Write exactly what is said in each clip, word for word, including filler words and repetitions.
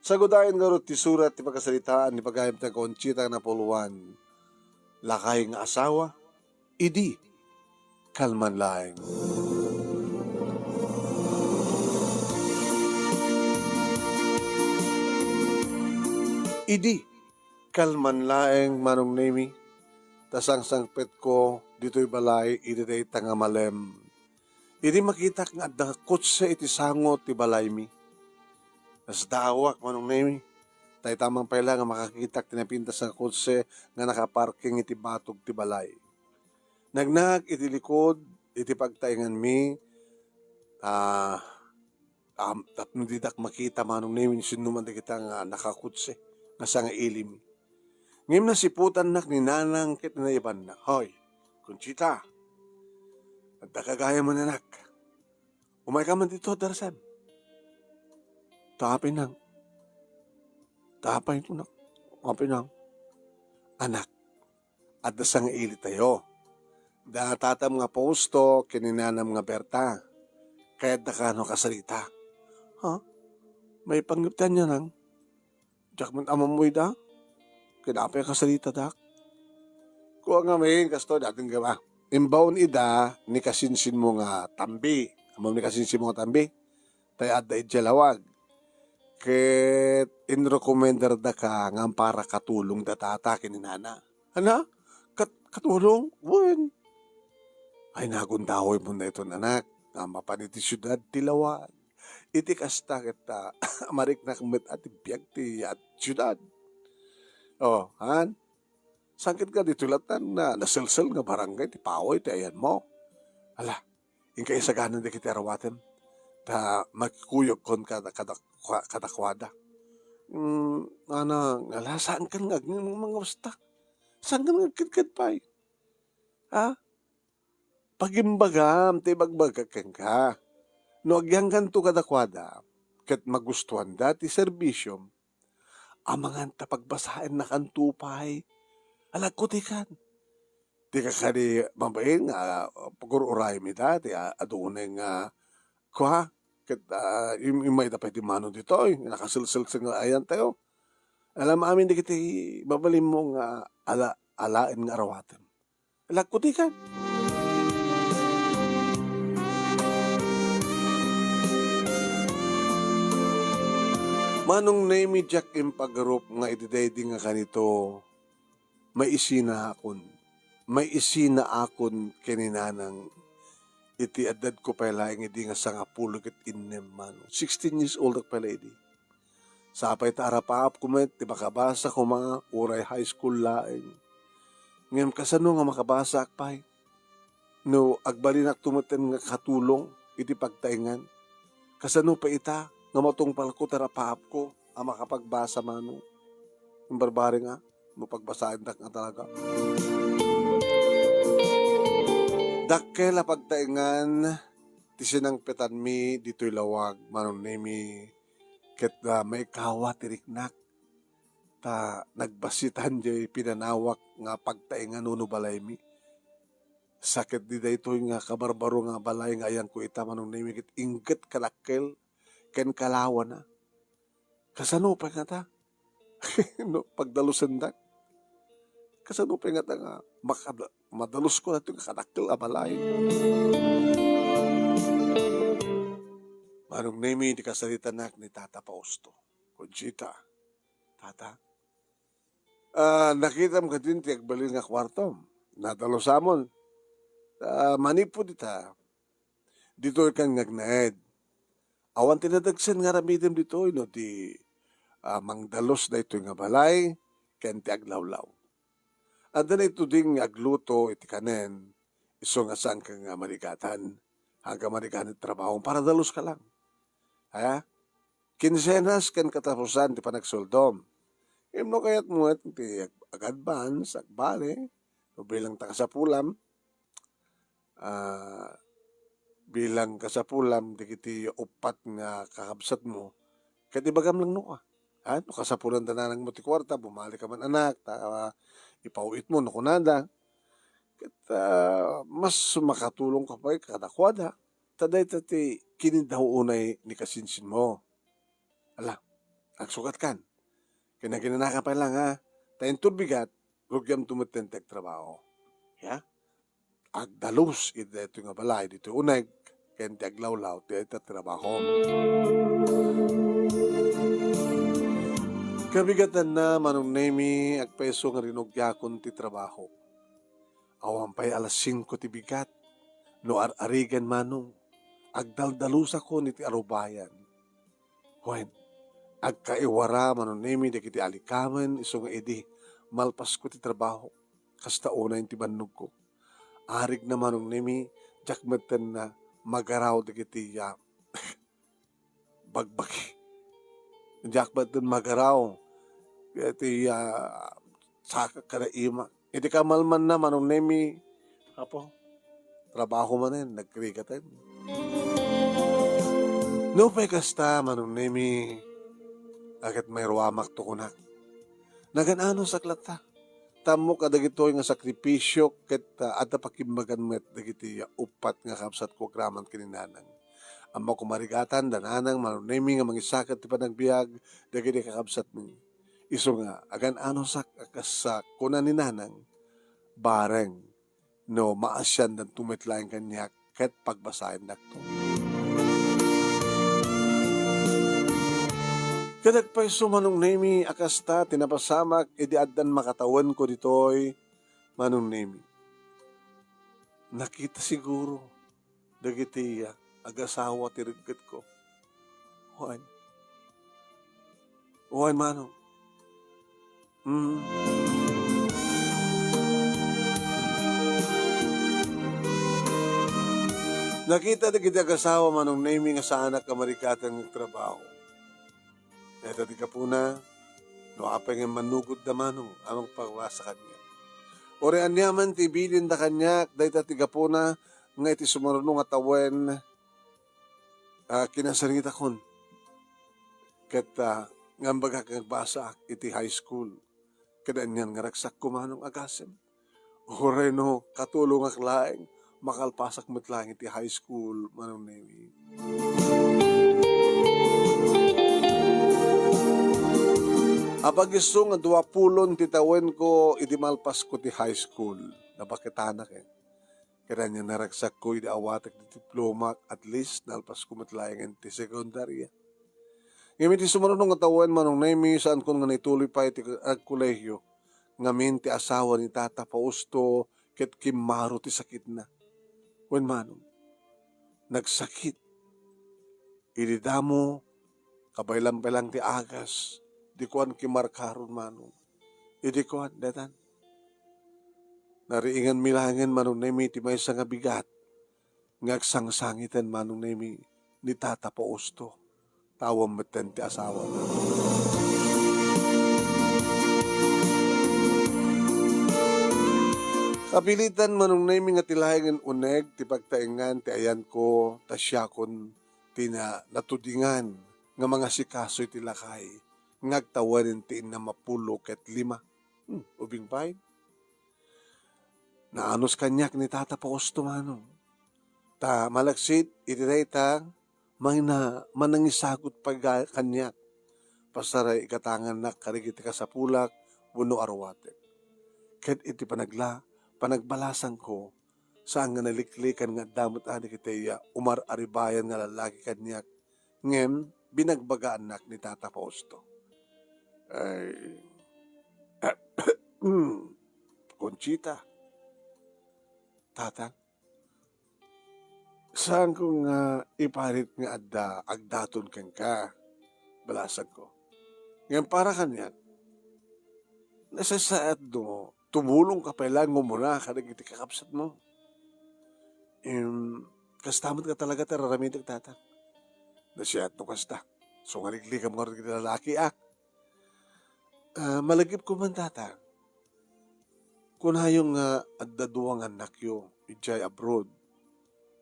Sagudayen ngarud ti surat ti pakasaritaan ni pagayam ti Conchita nga napulwan. Lakay nga asawa, idi kalman laeng. Idi kalman laeng, Manong Nemi, ta sangsangpetko ditoy balay iti dayta nga malem. Idi makitak nga adda kotse iti sango ti balaymi. Nasdaawak, Manong Nemi. Ta ita man pay la nga makakitak ti napintas nga kotse nga nakaparking iti batog ti balay. Nagnak iti likod, iti pagtaenganmi, ah, am-, tapno didak makita, Manong Nemi, sinno man dagita nga nakakotse nga sangailimi. Ngem nasiputannak ni Nanang ket naibannak. Hoy, Conchita, adda ka gayam, anak. Umayka man dito, Darsem. Tapinang. Tapay ito na. Tapinang. Anak, adda sangaili tayo. Da tatam nga Fausto ken ni nanam nga Berta. Kayatda kano kasarita. Ha? Maipanggep ti ania, Nang? Diak met ammo ida. Ket apay kasaritadak? Kua ngamin, kastoy, dating gama. Imbaon ida ni kasinsinmo nga Tambi. Ammom ni kasinsinmo nga Tambi? Tay adda idiay lawag. Ket inrekomendardaka ngem para katulong da tata ken ni nana. Ana? Kat-, katulong? Wen. Ay, nagundaway mo na iton, anak. Nga mapan iti siudad ti lawag. Iti kasta ket, ah, mariknak met a ti biag ti, ah, siudad. Oh, han? Saan ket nga ditoy latan na naselsel nga barangay ti paway ti ayanmo? Ala, inka isaganan dagiti arawatem, ta makikuyogkon kada, kada, kadakuada. Mm, ana, ala, saan ken nga ag-, nga mangawasta? Saan ken nga agkedked pay? Ha? Pagimbagam ti ibagbagak kenka. No agyangganto kadakuada, ket magustuanda ti serbisiom, amangan ta pagbasaennakanto pay. Alagkutikan. Dika kadi mabain nga, ah, pagur-urayem ida, ti, ah, adu unay nga, kua, ket, ah, im-, immayda pay ti mano ditoy, nakaselsel nga ayantayo. Alam amin dagiti mabalinmo nga ala-, alaen nga arawatem. Lagkutikan. Manong Nemi, diak impagarup nga iti daydi nga kanito, maisinaakon, maisinaakon ken ni nanang iti eddadko pay laeng idi nga sangapulo ket innem, Manong. Sixteen years old ak pay la idi. Sapay ta arapaapko met ti makabasa koma, uray high school laeng. Ngem kasano nga makabasaak pay? No agbalinakto metten nga katulong iti pagtaengan, kasano pay ita nga matungpalko ti arapaapko a makapagbasa, Manong? Imbarbareng a, no pagbasaendak nga talaga. Dakkel a pagtaengan ti sinangpetanmi ditoy lawag, Manong Nemi, ket, ah, maikawa ti riknak, ta nagbasitan diay pinanawak nga pagtaengan wenno balaymi. Sa ket di daytoy nga kabarbaro nga balay nga ayanko ita, Manong Nemi, ket inggit kadakkel ken kalawana. Kasano pay ngata? No pagdalusendak? Kasano pay ngata nga makada-, madalusko daytoy nga kadakkel a balay? Manong Nemi, ti kasaritanak ni Tata Fausto. Conchita, Tata, ah, nakitam kadin ti agbalin nga kuartom. Nadalusamon. Ah, manipud ita, ditoy kan nga agnaed. Awan ti nadagsen nga aramidem ditoy no di, ah, mangdalus daytoy nga balay ken ti aglawlaw. Adda na ituding nga agluto iti kanen, isu nga saanka nga marigatan, haanka marigatan iti trabaho, para daluska lang. Aya? Kinsenas ken katapusan ti panagsuldom. Ngem no kayatmo met ti ag-, ag-advance, agbali, no bilang ta kasapulam, ah, bilang kasapulam dagiti uppat nga kakabsatmo, ket ibagam lang no, ah, no kasapulan da nanangmo ti kuarta, bumalik ka man, anak, ta, ah, ipaw-itmo no kunada. Ket, ah, mas makatulong ka pay kadakuada. Ta dayta ti kinidaw unay ni kasinsinmo. Ala, Agsukatkan. Kinaginanaka pay lang, ha? Ta inton bigat, rugiamto metten ti agtrabaho. Ya? Agdalus iti daytoy nga balay, ditoy uneg, ken ti aglawlaw ti dayta trabaho. Kabigatanna, Manong Nemi, agpayso nga rinugiakon ti trabaho. Awan pay alas singko ti bigat. No ar-arigan, Manong, agdaldalusakon iti arubayan. Wen, agkaiwara, Manong Nemi, dagiti alikamen, isu nga idi malpasko ti trabaho. Kasta unay ti bannogko. Arigna, Manong Nemi, diak metten a magaraw dagiti, ah, bagbagi. Diak metten magaraw iti, ah, sakak kada imak. Iti kamalmanna, Manong Nemi, apo, trabaho manen, nagrigaten. Nupay kasta, Manong Nemi, a ket mayruamakto kunak. Nagan-anosak latta. Ta ammok a dagitoy nga sakripisio ket, ah, adda pakimbagan met dagiti, ah, uppat nga kabsatko agraman ken ni Nanang. Ammok a marigatan da Nanang, Manong Nemi, nga mangisakat ti panagbiag dagiti kakabsatmi. Isu nga, agan-anosak a kas, ah, kuna ni Nanang, bareng no maasiandanto met laeng kaniak ket pagbasaendakto. Ket agpayso, Manong Nemi, a kasta ti napasamak idi addan makatawenko ditoy, Manong Nemi. Nakita siguro dagiti, ah, agasawa ti reggetko. Wen. Wen, Manong. Mm. Nakita dagiti agasawa, Manong Nemi, nga saanak a marigatan nga agtrabaho. Dayta ti gapuna, no apay nga mannugotda, Manong, a mangpabasa kaniak. Uray aniaman ti ibilin da kaniak, dayta ti gapuna nga iti sumaruno nga tawen, ah, kinasaritakon. Ket, ah, naimbagak nga agbasaak iti high school. Ket anian nga ragsakko, Manong, a gasem. Uray no katulongak laeng, makalpasak met laeng iti high school, Manong Nemi. Apagiso nga duapulon ti tawenko idi malpasko ti high school. Nabaketanak, eh. Ket anian nga ragsakko idi awatek ti diplomak, at least, nalpasko met laengen ti sekundarya. Ngem iti sumaruno nga tawen, Manong Nemi, saanko nga naituloy pay ti agkolehiyo. Ngamin ti asawa ni Tata Fausto ket kimmaro ti sakitna. Wen, Manong, nagsakit. Idi damo, kabaylan pay lang ti agas, di kuan kimarkaron, Manong. Idi kuan, daytan. Nariinganmi laengen, Manong Nemi, ti maysa nga bigat nga agsangsangiten, Manong Nemi, ni Tata Fausto. Tawen metten ti asawana. Kapilitan, Manong Nemi, nga ti laengen uneg ti pagtaengan ti ayanko, ta siakon ti na-, natudingan nga mangasikaso iti lakay nga agtawen ti innam a pulo ket lima. Hmm, ubing pay. Naanus kaniak ni Tata Fausto, Manong. Ta malaksid iti dayta, mayna manangisagut pay ga-, kaniak. Pasaray igatangannak kadagiti kasapulak wenno aruatek. Ket iti panagla-, panagbalasangko, saan nga naliklikan nga adda met dagiti umar-aribayan nga lallaki kaniak, ngem binagbagaannak ni Tata Fausto. Ay, Conchita, Tatang, saanko nga iparit nga adda agdaton kenka, balasangko. Ngem para kaniak, nasasaat no tumulongka pay laeng nga umuna kadagiti kakabsatmo. Em, kasta met nga talaga ti ar-aramidek, Tatang. Nasaat no kasta. So, nga ligligam ngarud iti lalaki, ah. Ah, malagipko man, Tatang. Kunayo nga adda dua nga annakyo idiay abroad.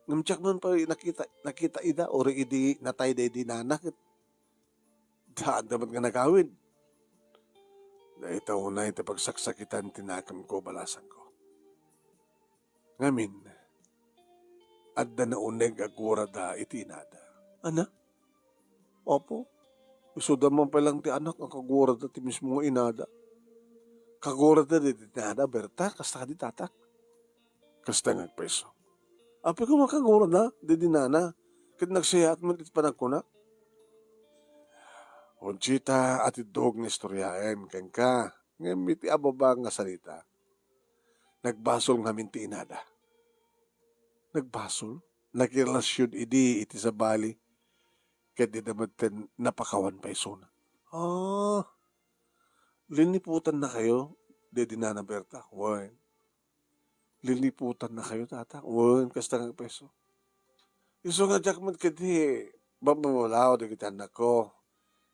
Ngem diak man pay nakita, nakita ida, uray idi natayda idi nana ket adda met nga nagawid. Dayta unay ti pagsaksakitan ti nakemko, balasangko. Ngamin, adda nauneg a gurada iti inada. Ana? Apo, Isuda man pay lang ti anak nga kaguradda ti mismo nga inada. Kaguradda daydi inada, Berta, kasta kadi, Tata? Kasta nga agpayso. Apay koma kagurada daydi nana, ket nagsayaat met iti panagkunak? Conchita, atiddog nga istoriaen kenka, ngem iti ababa nga salita, nagbasol ngamin ti inada. Nagbasol? Nakirelasion idi iti sabali, ket dida metten napakawan paysona. Ah, liniputannakayo daydi nana, Berta? Wen. Liniputannakayo, Tata? Wen, kasta nga agpayso. Isu nga diak met ketdi bababalaw dagiti annakko.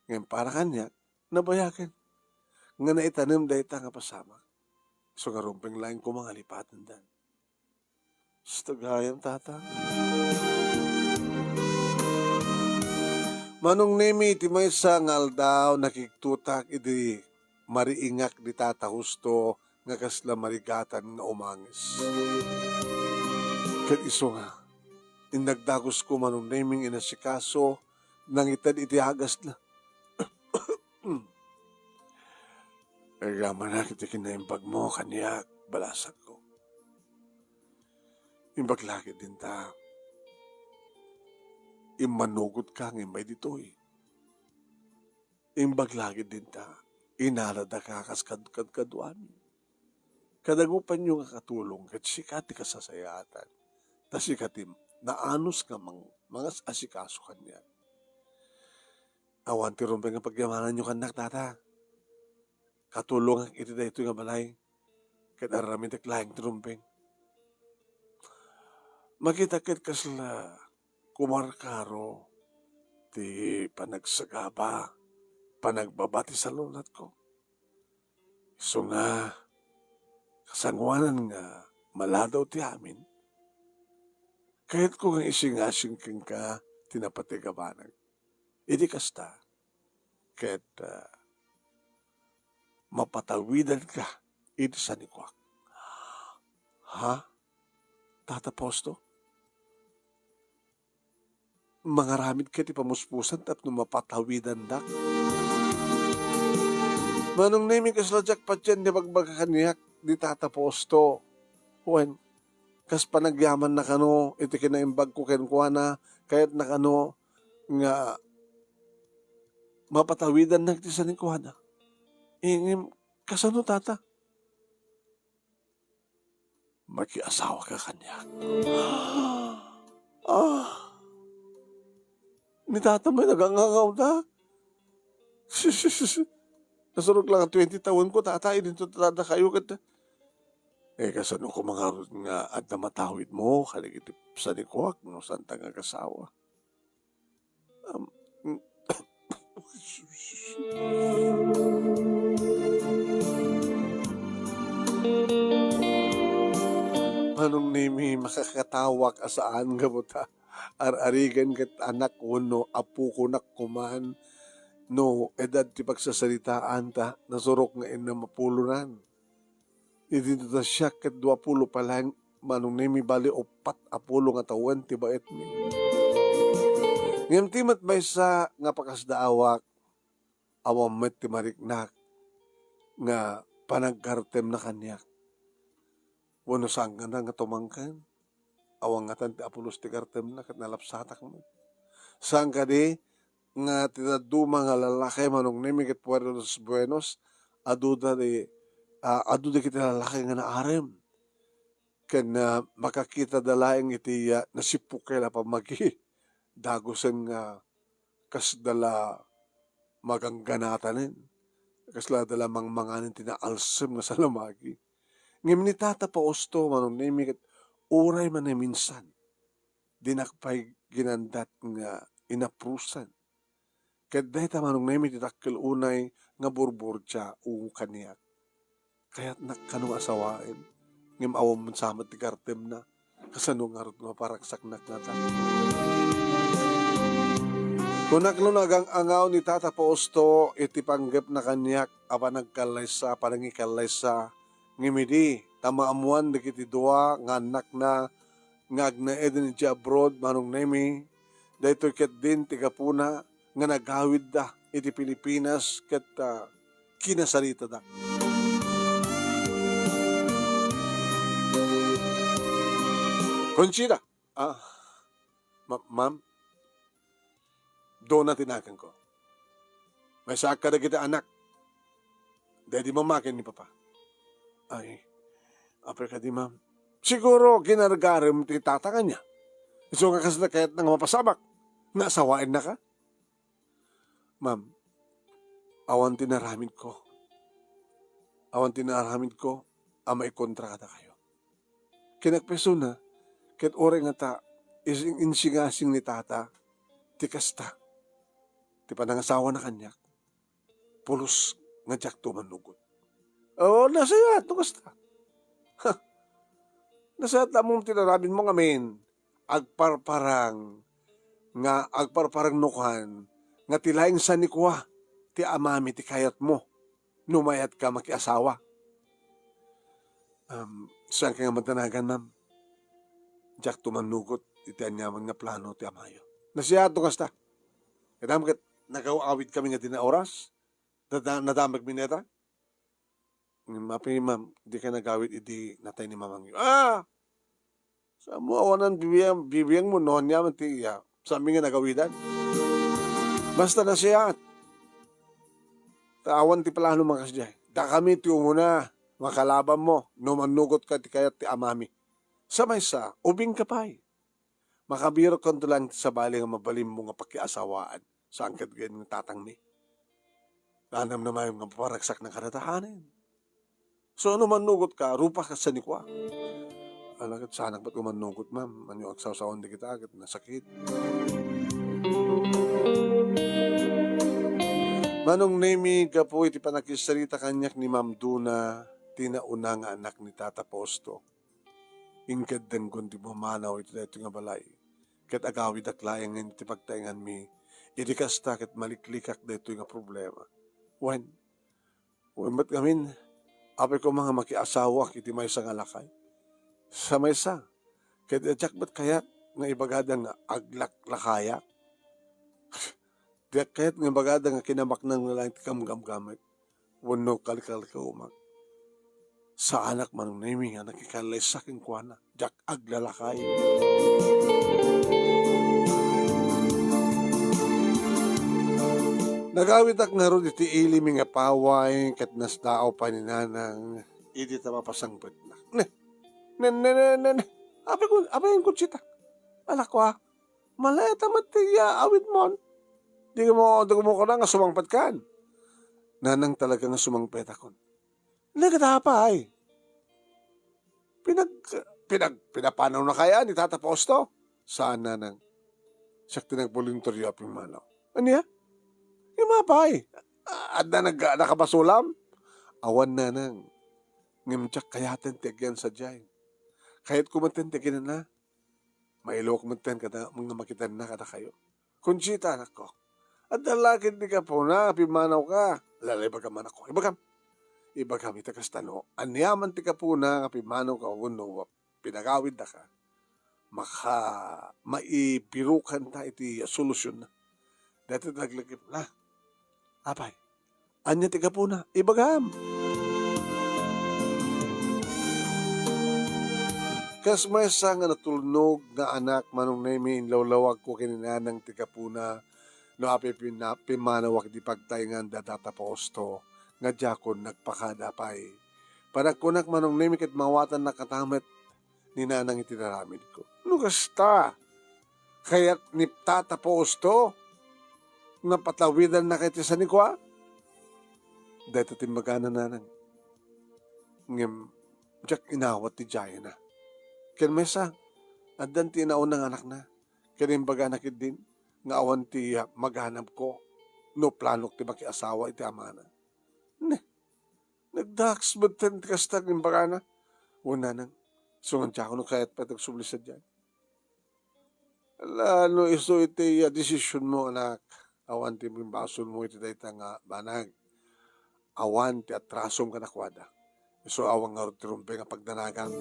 Ngem para kaniak, nabayagen nga naitanem dayta nga pasamak. Isu nga rumbeng laeng koma nga lipatendan. Sus, gayam, Tata. Manong Nemi, iti maysa nga aldaw, nakigtotak idi mariingak ni Tata Justo nga kasla marigatan nga umangis. Ket isu nga, innagdagusko, Manong Nemi, nga inasikaso, nangited iti agasna. Agamanak iti kinaimbagmo kaniak, balasangko. Imbag la ketdin ta immanugotka nga immay ditoy. Imbag la ketdin ta inaradaka kas kad-, kadkaduami. Kadagupanyo nga katulong ket sika ti kasasayaatan. Ta sika ti naanus nga mang-, mangas-asikaso kaniak. Awan ti rumbeng nga pagyamananyo kannak, Tata. Katulongak iti daytoy nga balay, ket aramidek laeng ti rumbeng. Makita ket kasla kumarkaro ti panagsagaba, panagbaba ti salunatko. Isu nga, kasangoanan nga maladaw ti amin, kayatko nga isingasing kenka ti napateg a banag. Idi kasta, ket, ah, mapatawidanka iti sanikuak. Ha? Tata Fausto? Mangaramidka iti pamuspusan tapno mapatawidandak? Manong Nemi, kasla diak patien ti ibagbaga kaniak ni Tata Fausto. Wen, kas panagyamanna kano iti kinaimbagko kenkuana, kayatna kano nga mapatawidannak ti sanikuana. Ngem, kasano, Tata? Makiasawaka kaniak. Ah! Ni Tata met nagangangaw da. Nasurok lang a twenty tawenko, Tata, idinto ta dakayo ket, eh, kasano koma ngarud nga adda matawidmo kadagiti sanikuak no saanta nga agasawa? Am, mm. Manong Nemi, makakatawak a saan gapu ta ar-arigan ket anak wenno apokonak koman no edad ti pagsasaritaan ta nasurok nga innem a pulonan. Idi ta siak ket dua pulo pa laeng, Manong Nemi, bali uppat a pulo nga tawen ti baetmi. Ngem ti met maysa nga pakasdaawak, awan met ti mariknak nga panaggartemna kaniak. Wenno saan nga tumangken? Awan ngatan ti apulos ti gartemna ket nalapsatak met. Saan kadi nga ti dadduma nga lalaki, Manong Nemi ket Puerto de los Buenos, aduda di, ah, adu dagiti lalaki nga naarem. Ken, ah, makakitada laeng iti, ah, nasipukel a pammagi. Dagusen nga kasla la magangganatanen, kasla da la mangmanganen ti naalsem nga salamagi. Ngem ni Tata Fausto, Manong Nemi, ket uray manaminsan, dinak pay ginandat nga inaprusan. Ket dayta, Manong Nemi, ti dakkel unay nga burburdia kaniak. Kayatnak kano nga asawaen, ngem awan met sa met ti gartemna. Kasano ngarud nga maparagsaknak ngata? Kunak no nagang-angaw ni Tata Fausto iti panggepna kaniak a panagkallaysa, panangikallaysa, ngem idi ta maammoan dagiti dua nga annakna nga agnaeden idiay abroad, Manong Nemi, daytoy ketdin ti gapuna nga nagawidda iti Pilipinas ket, ah, kinasaritada. Conchita, ah, ma-, ma'am, Dona ti naganko. Maysaak kadagiti anak. Daydi mama ken ni papa. Ay, apay kadi, ma'am? Siguro ginargarem ti tata kaniak. Isu nga kasla kayatna nga mapasamak. Naasawaennaka? Ma'am, awan ti naaramidko. Awan ti naaramidko a maikontra kadakayo. Kinapsutna, ket uray ngata, is-, insingasing ni tata ti kasta, ti panangasawana kaniak, pulos nga diakto mannugot. Oo, nasayaat no kasta. Ha! Nasayaat laeng ti naaramidmo ngamin, agparparang nga, agparparang no kuan, nga ti laeng sanikua ti amami ti kayatmo no mayatka makiasawa. Um, saanka nga madanagan, ma'am? Diakto mannugot iti aniaman nga plano ti amayo. Nasayaat no kasta. Kadam ket nagaw-awidkami nga dina oras. Nada-, nadamagmi neta. Ngem apay, ma'am, dika nagawid idi natay ni mamangyo? Ah! Saanmo, awanan bibiang, bibiangmo no aniaman ti iya. Saanmi nga nagawidan. Basta nasayaat. Ta awan ti plano nga kasdiay. Dakami ti umuna, makalabanmo, no mannugotka ti kayat ti amami. Sa maysa, ubingka pay. Makabirokkanto laeng ti sabali nga mabalinmo nga pakiasawaan. Saan ket gayan nga tatangmi. Anam na mayo nga paparagsakna kadata, hanen. So, no mannugotka, rupa ket sanikua. Ala ket saanak met ko mannugot, ma'am. Ania, agsawsawan dagita ket nasakit. Manong Nemi, gapu iti panakisarita kaniak ni Ma'am Duna, ti nauna nga anak ni Tata Fausto. Inkeddengkon ti pumanaw iti daytoy nga balay, ket agawidak laengen iti pagtaenganmi. Idi kasta, ket maliklikak daytoy nga problema. Wen, wen met ngamin, apay koma nga makiasawak iti maysa nga lakay? Sa maysa, ket diak met kayat nga ibagada nga aglaklakayak. Diak kayat nga ibagada nga kinamaknang na laeng ti kamkamkamek wenno kalkalkaomak. Saanak, Manong Nemi, nga nakikallaysa kenkuana. Diak aglalakay. Nagawidak ngarud iti ili mi nga paway, ket nasdaaw pay ni Nanang idi ta mapasangpetna. Ne, ne, ne, ne, ne, ne. Apay ko, apay, Conchita? Alakwa. Maleta met ti, ah, awidmon. Di mo, di mo kuna nga sumangpetkan. Nanang, talaga nga sumangpetakon. Nagada pay. Pinag-, pinag-, pinapanaw na kaya ni Tata Fausto? Saan, Nanang. Siak ti nagboluntaryo a pimmanaw. Ania? Ima pay. A-, adda nag-, nakabasulam? Awan, Nanang. Ngem diak kayaten ti agyan sadiay. Kayatko metten ti aginana. Mailok metten kada, nga makitanna kadakayo. Conchita, anakko, adda la ket ti gapuna nga pimmanawka. Lala, ibagam, anakko, ibagam. Ibagam iti kasta, no aniaman ti gapuna nga pimmanawka wenno pinagawiddaka, maka-, maibirokanta iti solusionna. Daytoy ti naglagipna. Apay, ania ti gapuna? Ibagam. Kas maysa nga natulnog nga anak, Manong Nemi, inlawlawagko ken ni Nanang ti gapuna no apay pinna-, pimmanawak iti pagtaengan da Tata Fausto nga diakon nagpakada pay. Panagkunak, Manong Nemi, ket mawatannak kata met ni Nanang iti naramidko. No kasta, kayat ni Tata Fausto nga patawidannaka iti sanikua? Dayta ti imbagana, Nanang. Ngem diak inawat ti diayna. Ken maysa, addan ti inauna nga anakna. Ken imbagana ketdin nga awan ti, ah, maganabko no planok ti makiasawa iti amana. Ne, nagdaks metten ti kasta nga imbagana. Wen, Nanang, isu nga diakon kayat pay ti agsubli sadiay. Ala, no isu iti, ah, desisionmo, anak, awan ti imbasolmo iti dayta nga banag. Awan ti atrasom kadakuada. Isu awan ngarud ti rumbeng a pagdanagan.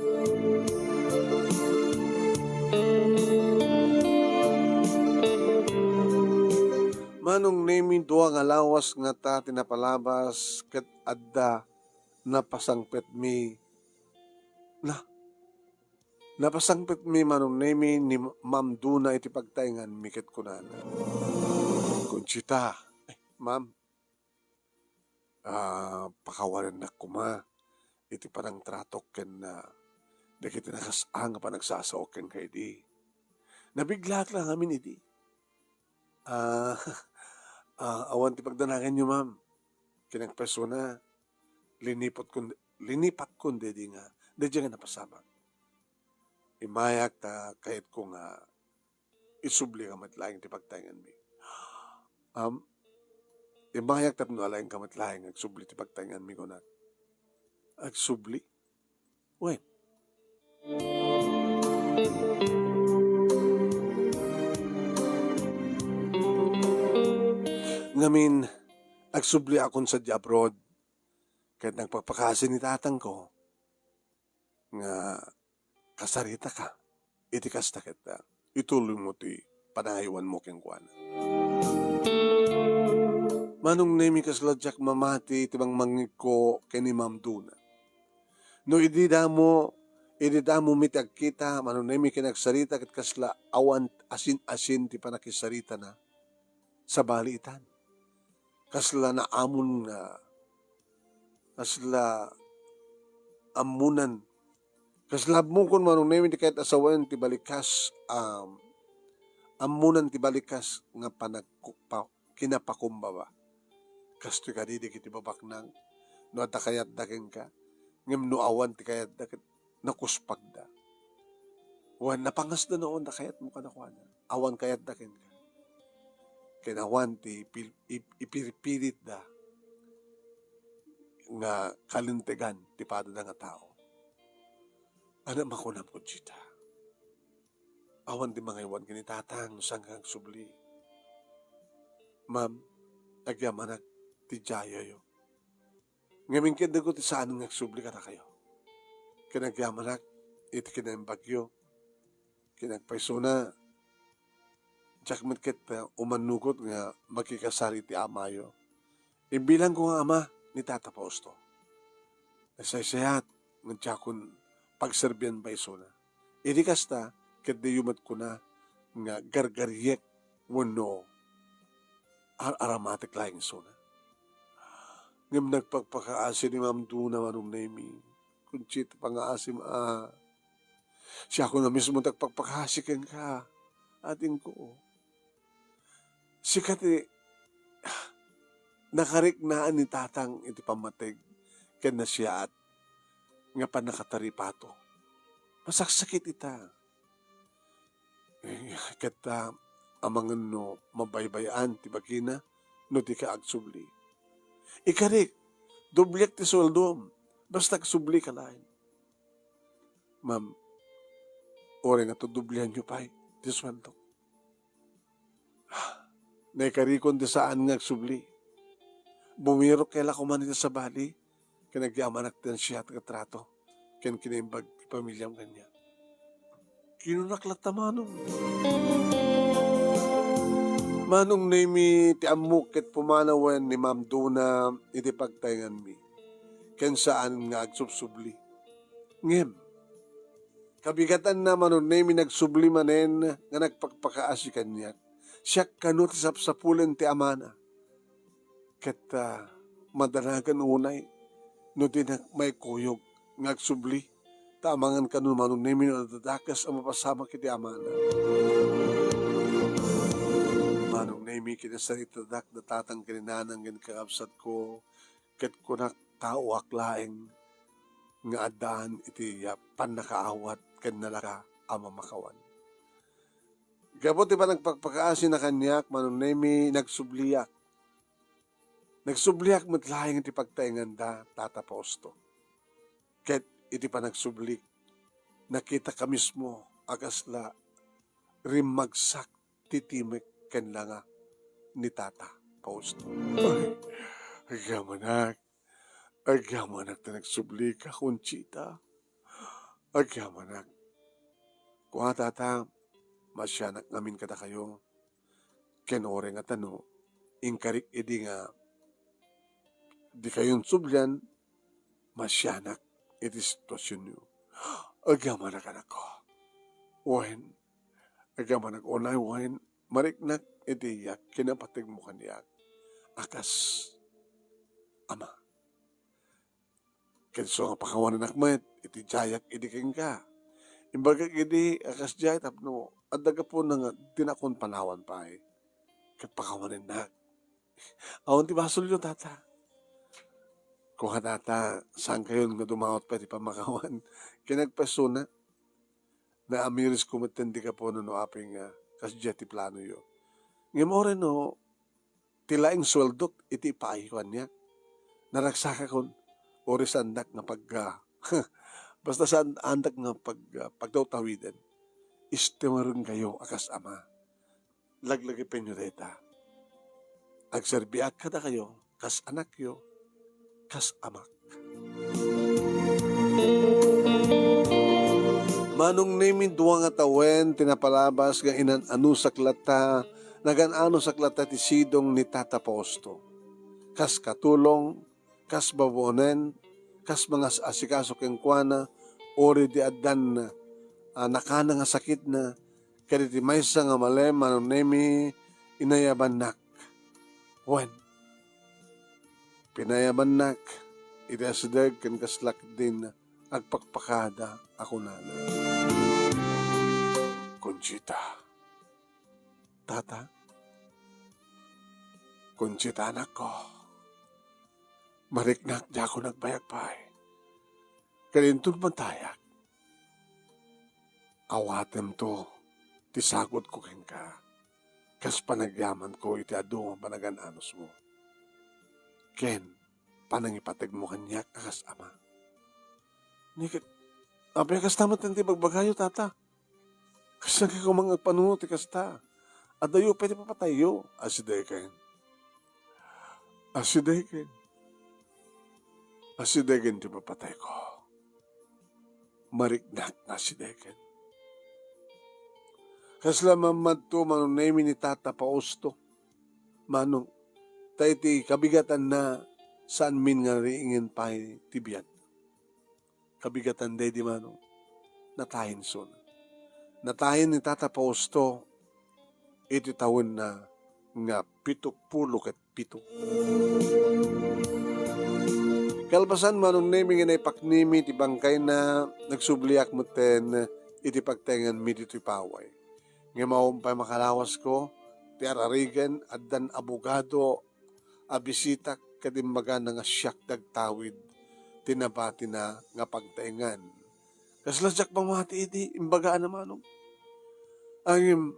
Manong Nemi, dua nga lawas ngata ti napalabas ket adda napasangpetmi. Na, napasangpetmi, Manong Nemi, ni Ma'am Duna iti pagtaenganmi ket kunana, "Conchita, eh, Ma'am, ah, pakawanennak koma iti panangtratok ken, ah, dagiti nakas-a nga panagsasaok kenka idi." Nabiglaak la ngamin idi. "Ah, ah, awan ti pagdanaganyo, Ma'am." Kinagpaysona, linipatkon, linipatkon daydi nga, daydi nga napasamak. Immayak ta kayatko nga isubli ka met laeng ti pagtaenganmi. Am, immayak tapno alaenka met laeng nga agsubli ti pagtaenganmi, kunak. Agsubli? Wen. Ngamin, agsubliakon sadiay abroad, ket nagpakpakaasi ni tatangko nga kasaritaka. Iti kasta ket, ah, ituloymo ti panangayowanmo kenkuana. Manong Nemi, kasla diak mamati ti mangmangngegko ken ni Ma'am Duna. No idi damo, idi damo mi ti agkita, Manong Nemi, ken agsarita ket kasla awan asin-asin ti pannakisaritana sabali itan. Kasla naamon nga, kasla ammonan. Kasla ammokon, Manong Nemi, ti kayat a sawen ti balikas, um, ammonan ti balikas nga panagku-, pa-, kinapakumbaba. Kastoy kadi dagiti babaknang, no adda kayatda kenka, ngem no awan ti kayatda ket nakuspagda. Wen, napangasda no adda kayatmo kadakuada. Awan kayatda kenka. Ken awan ti pil-, ip-, ipirpiritda nga kalintegan ti padada nga tao. Ania makunam, Conchita? Awan ti mangaywan ken ni tatang no saanka agsubli. Ma'am, agyamanak ti diayoyo. Ngem inkerdeko ti saan nga agsubli kadakayo. Ken agyamanak iti kinaimbagyo. Kinagpaysona, diak met ket, uh, umannugot nga makikasar iti amayo. Imbilangko nga ama ni Tata Fausto. Nasaysayat nga diakon pagserbian paysona. Idi kasta, ket diyo met kuna nga gargariek wenno ar-aramatek laeng isuna. Ngem nagpakpakaasi ni Ma'am Duna, Manong Nemi. Conchita, pangaasim a. Siakon a mismo ti agpakpakaasi kenka, adingko. Sika ti nakariknaan ni tatang iti pammateg ken nasiaat nga pannakataripato. Masaksakit ita. Eh, ket, ah, amangan no mabaybay-an ti bagina no dika agsubli. Ikarik, dobliak ti sueldom, basta agsublika laeng. Ma'am, uray nga to doblianyo pay ti sueldok. Naikarikon ti saan nga agsubli. Bumirok kay la koman iti sabali, ken agyamanak ti ansiat nga trato, ken kinaimbag ti pamiliam kaniak. Kinunak latta, Manong. Manong Nemi, ti ammok ket pumanawen ni Ma'am Duna iti pagtaenganmi, ken saan nga agsubsubli. Ngem, kabigatanna, Manong Nemi, nagsubli manen nga nagpakpakaasi kaniak. Siak kano ti sapsapulen ti amana. Ket, ah, madanagan unay no dinak maikuyog nga agsubli, ta amangan kano, Manong Nemi, no adda dakes a mapasamak iti amana. Manong Nemi, kinasaritadak da tatang ken ni nanang ken kakabsatko, ket kunak, taoak laeng nga addaan iti, ah, pannakaawat ken nalaka a mamakawan. Gapu ti panagpakpakaasina kaniak, Manong Nemi, nagsubliak. Nagsubliak met laeng iti pagtaenganda, Tata Fausto. Ket iti panagsublik, nakitaka mismo a kasla rimmagsak ti timek ken langa ni Tata Fausto. Ay, agyamanak. Agyamanak ta nagsublika, Conchita. Agyamanak. Kua, Tata, maasianak ngamin kadakayo. Ken uray nga tano, Inkarik idi nga dikayon sublian, masianak iti situasionyo. Agyamanak, anakko. Wen, agyamanak unay wen, mariknak iti kinapategmo kaniak a kas ama. Ket isu nga pakawanenak met iti diayak idi kenka. Imbagak idi a kasdiay tapno adda gapuna nga dinakon panawan pay. Ket pakawanennak. Awan ti basolyo, tata. Kua, tata, saankayon nga dumawat pay ti pammakawan. Kinagpasuna, naamirisko metten ti gapuna no apay nga kasdiay ti planoyo. Ngem uray no, ti laeng sueldok iti ipaayko kaniak. Naragsakakon, uray saandak nga pag-, ah, basta saandak nga pag-, ah, pagtawtawiden. Istemerenkayo a kas ama. Laglagipenyo dayta. Agserbiak kadakayo kas anakyo, kas amak. Manong Nemi, dua nga tawen ti napalabas nga inan-anusak latta, nagan-anusak latta ti sidong ni Tata Fausto. Kas katulong, kas babuonen, kas mangas-asikaso kenkuana, uray di addan, ah, nakana nga sakitna, ket iti maysa nga malem, Manong Nemi, inayabannak. Wen, pinayabannak iti asideg ken kaslak din agpakpakada a kunana, "Conchita, tata, Conchita, anakko, mariknak, diakon agbayag pay. Ket inton mantayak, awatemto ti sagodko kenka, kas panagyamanko iti adu nga panagan-anusmo, ken panangipategmo kaniak a kas ama." Ni ket, apay a kasta met ti ibagbagayo, tata? Kasdiay koma nga agpanuno ti kasta. Adayo pay ti papatayyo. Asidegen. Asidegen. Asidegen ti papatayko. Mariknak nga asidegen. Kasla mammadto, Manong Nemi, ni Tata Fausto. Manong, ta iti kabigatanna, saanmin nga nariingen pay ti biag. Kabigatan daydi, Manong. Natayen suna. Natayen ni Tata Fausto iti tawenna nga pito pulo ket pito. Kalpasan, Manong Nemi, nga naipaknimi ti bangkayna, nagsubliak metten iti pagtaenganmi ditoy paway. Ngem awan pay makalawasko ti ararigen, addan abogado a bisitak ket imbagana nga siak ti agtawid ti nabatina nga pagtaengan. Kasla diak pamati idi imbagana, Manong. Ngem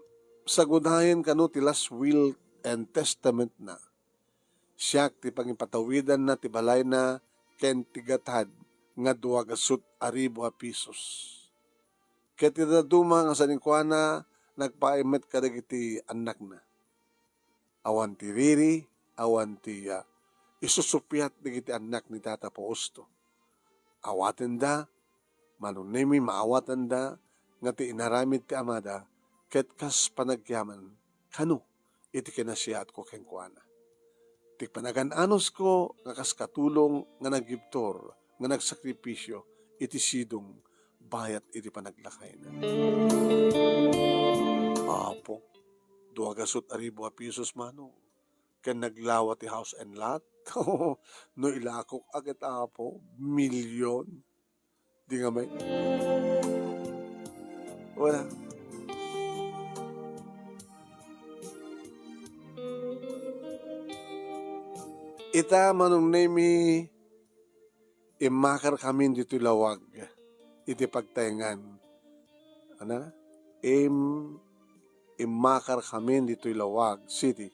sagudayen kano ti last will and testament na. Siak ti pangipatawidanna ti balayna ken ti gatad nga dua gasut a ribu a pisos. Ket ti dadduma nga sanikuana, nagpaay met kadagiti annakna. Awan ti riri, awan ti, ah, isusuppiat dagiti annak ni Tata Fausto. Awatenda, Manong Nemi, maawatenda nga ti inaramid ti amada ket kas panagyaman kano iti kinasiatko kenkuana. Ti panagan-anusko nga kas katulong nga naggibtur nga nagsakripisio iti sidong bayat iti panaglakayna. Apo, dua gasut a ribu a pisos, Manong, ken naglawa ti house and lot. No ilakok a ket, Apo, milyon. Di nga may, wala. Ita, Manong Nemi, immakarkamin ditoy lawag iti pagtaengan. Ano? Im-, immakarkamin ditoy Laoag City.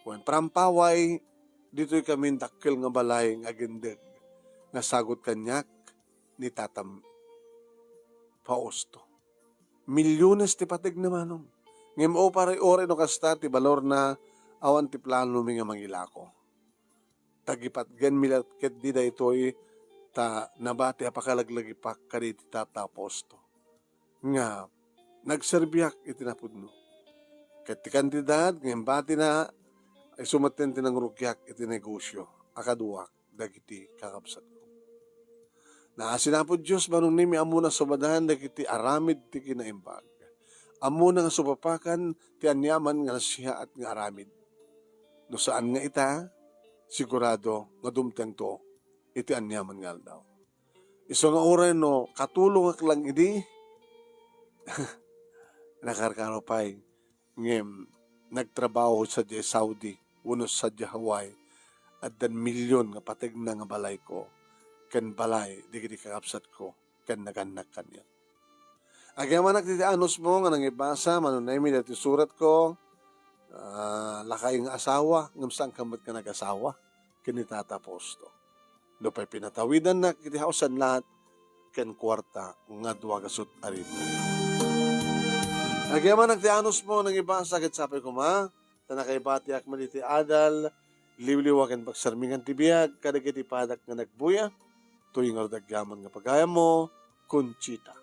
Wen, prampaway, ditoy kamin dakkel nga balay nga agindeg nga sagut kaniak ni Tatam Fausto. Milyones ti pategna, Manong. Ngem uray, uray no kasta ti balorna, awan ti planomi nga mangilako. Tagipatgenmi la ketdi daytoy, ta nabati a pakalaglagipak kadagiti Tata Fausto nga nagserbiak iti napudno. Ket ti kantidad nga imbatina, Isu metten ti nangrugiak iti negosio a kaduak dagiti kakabsatko. Naasi ni Apo Dios, manong Nemi, ammona sumadan dagiti aramid ti kinaimbag. Ammona nga supapakan ti aniaman nga nasiaat nga aramid. No saan nga ita, sigurado nga dumtengto iti aniaman nga aldaw. Isu nga uray no katulongak lang idi, nakarkaro pay, ngem nagtrabaho sadiay Saudi wenno sadiay Hawaii. Addan milyon nga pategna nga balayko ken balay dagiti kakabsatko ken nagannak kaniak. Agyamanak iti anusmo nga nangibasa, manong Nemi, daytoy suratko, ah, lakay nga asawa, ngem saanka met nga nagasawa ken ni Tata Posto. Nupay pinatawidannak iti hausam lahat ken kuarta nga dua gasut a ribu. Agyamanak ti anusmo nga nangibasa ket sapay koma, ta nakaibatiak met iti adal, liwliwa ken pagsarmingan ti biag kadagiti padak nga nagbuya, toy ngarud agyaman nga pagayammo, Conchita.